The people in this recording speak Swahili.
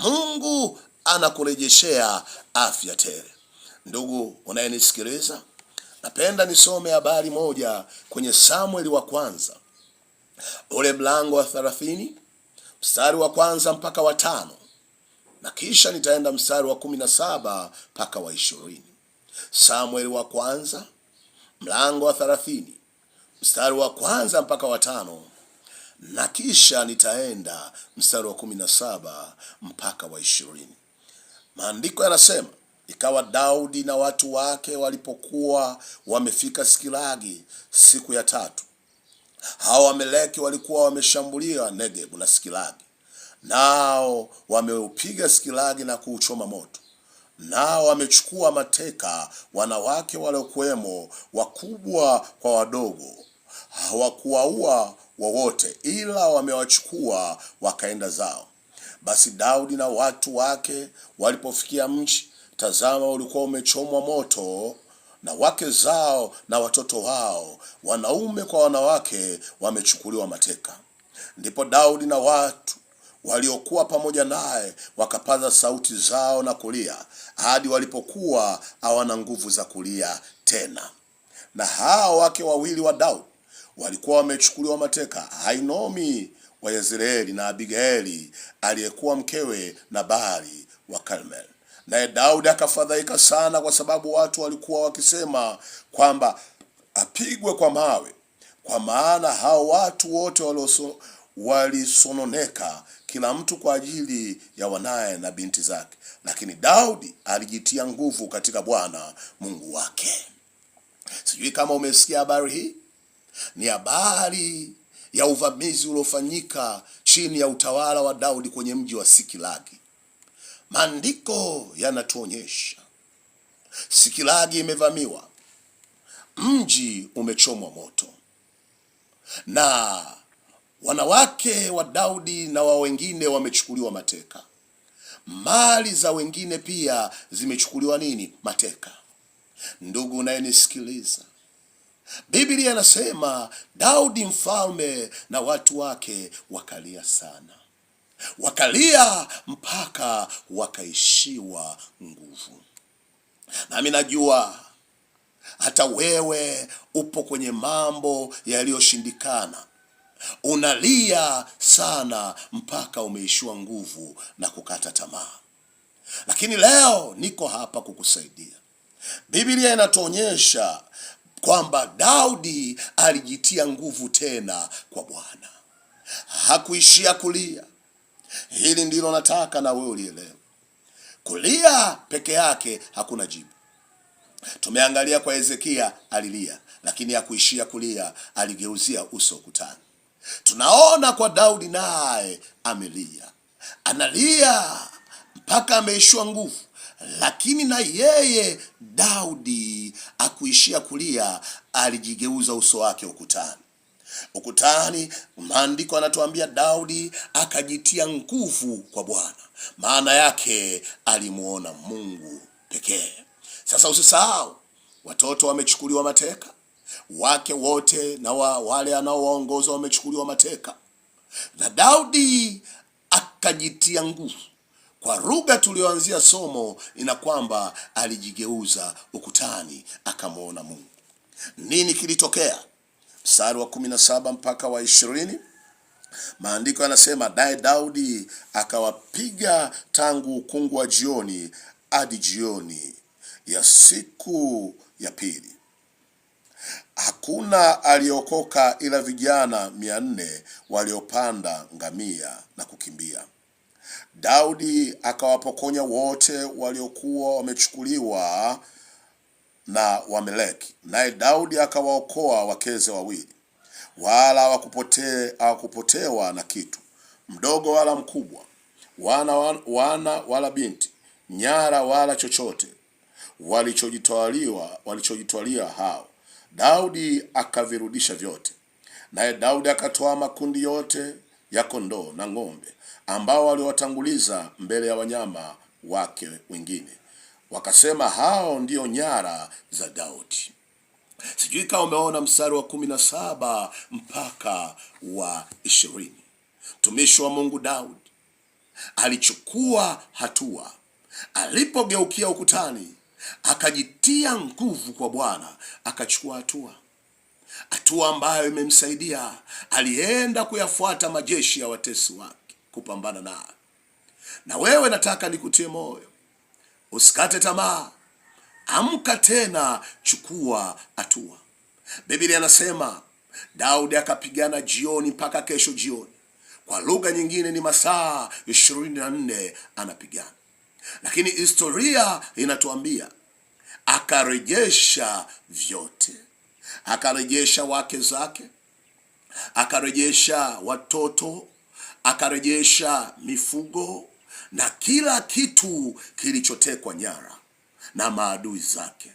Mungu anakurejeshea afya tele. Ndugu unayenisikiliza, napenda nisome habari moja kwenye Samueli wa kwanza ule mlango wa 30 mstari wa kwanza mpaka wa 5, na kisha nitaenda mstari wa 17 mpaka wa 20. Samueli wa kwanza mlango wa 30 mstari wa kwanza mpaka wa 5, na kisha nitaenda mstari wa 17 mpaka wa 20. Maandiko yanasema, ikawa Daudi na watu wake walipokuwa wamefika Sikilagi siku ya tatu, hao Wameleki walikuwa wameshambulia Negebu na Sikilagi, nao wameupiga Sikilagi na kuuchoma moto, nao wamechukua mateka wanawake waliokuwemo, wakubwa kwa wadogo, hawakuwaua wowote, ila wamewachukua wakaenda zao. Basi Daudi na watu wake walipofikia mji, tazama, ulikuwa umechomwa moto, na wake zao na watoto wao, wanaume kwa wanawake, wamechukuliwa mateka. Ndipo Daudi na watu waliokuwa pamoja naye wakapaza sauti zao na kulia hadi walipokuwa hawana nguvu za kulia tena. Na hao wake wawili wa Daudi walikuwa wamechukuliwa mateka, Ainomi wa Yezreeli na Abigaili aliyekuwa mkewe Nabali wa Karmel. Naye Daudi akafadhaika sana, kwa sababu watu walikuwa wakisema kwamba apigwe kwa mawe, kwa maana hao watu wote walisononeka, kila mtu kwa ajili ya wanaye na binti zake. Lakini Daudi alijitia nguvu katika Bwana Mungu wake. Sijui kama umesikia habari hii. Ni habari ya uvamizi uliofanyika chini ya utawala wa Daudi kwenye mji wa Sikilagi. Maandiko yanatuonyesha Sikilagi imevamiwa, mji umechomwa moto, na wanawake wa Daudi na wa wengine wamechukuliwa mateka. Mali za wengine pia zimechukuliwa nini? Mateka. Ndugu unayenisikiliza, Biblia inasema Daudi mfalme na watu wake wakalia sana, wakalia mpaka wakaishiwa nguvu. Nami najua hata wewe upo kwenye mambo yaliyoshindikana, unalia sana mpaka umeishiwa nguvu na kukata tamaa, lakini leo niko hapa kukusaidia. Biblia inatuonyesha kwamba Daudi alijitia nguvu tena kwa Bwana, hakuishia kulia. Hili ndilo nataka na wewe ulielewe. Kulia peke yake hakuna jibu. Tumeangalia kwa Hezekia alilia, lakini hakuishia kulia, aligeuzia uso ukutani. Tunaona kwa Daudi naye amelia, analia mpaka ameishiwa nguvu, lakini na yeye Daudi akuishia kulia, alijigeuza uso wake ukutani. Ukutani, maandiko anatuambia Daudi akajitia nguvu kwa Bwana. Maana yake alimuona Mungu pekee. Sasa usisahau, watoto wamechukuliwa mateka, wake wote na wale anaowaongoza wamechukuliwa mateka, na Daudi akajitia nguvu. Kwa lugha tuliyoanzia somo ina kwamba alijigeuza ukutani akamwona Mungu. Nini kilitokea? Mstari wa 17 mpaka wa 20, maandiko yanasema, naye Daudi akawapiga tangu ukungu wa jioni hadi jioni ya siku ya pili. Hakuna aliokoka ila vijana 400 waliopanda ngamia na kukimbia. Daudi akawapokonya wote waliokuwa wamechukuliwa na Wameleki, naye Daudi akawaokoa wakeze wawili, wala hawakupotewa na kitu, mdogo wala mkubwa, wana wala binti, nyara wala chochote walichojitwalia hao. Daudi akavirudisha vyote. Naye Daudi akatoa makundi yote ya kondoo na ng'ombe ambao waliwatanguliza mbele ya wanyama wake wengine, wakasema hao ndiyo nyara za Daudi. Sijui kama umeona mstari wa 17 mpaka wa 20. Mtumishi wa Mungu Daudi Alichukua hatua. Alipogeukia ukutani, akajitia nguvu kwa Bwana, akachukua hatua, hatua ambayo imemsaidia. Alienda kuyafuata majeshi ya watesi wake kupambana nayo. Na wewe nataka nikutie moyo, usikate tamaa, amka tena, chukua hatua. Biblia anasema Daudi akapigana jioni mpaka kesho jioni. Kwa lugha nyingine ni masaa 24 anapigana, lakini historia inatuambia akarejesha vyote, akarejesha wake zake, akarejesha watoto, akarejesha mifugo na kila kitu kilichotekwa nyara na maadui zake.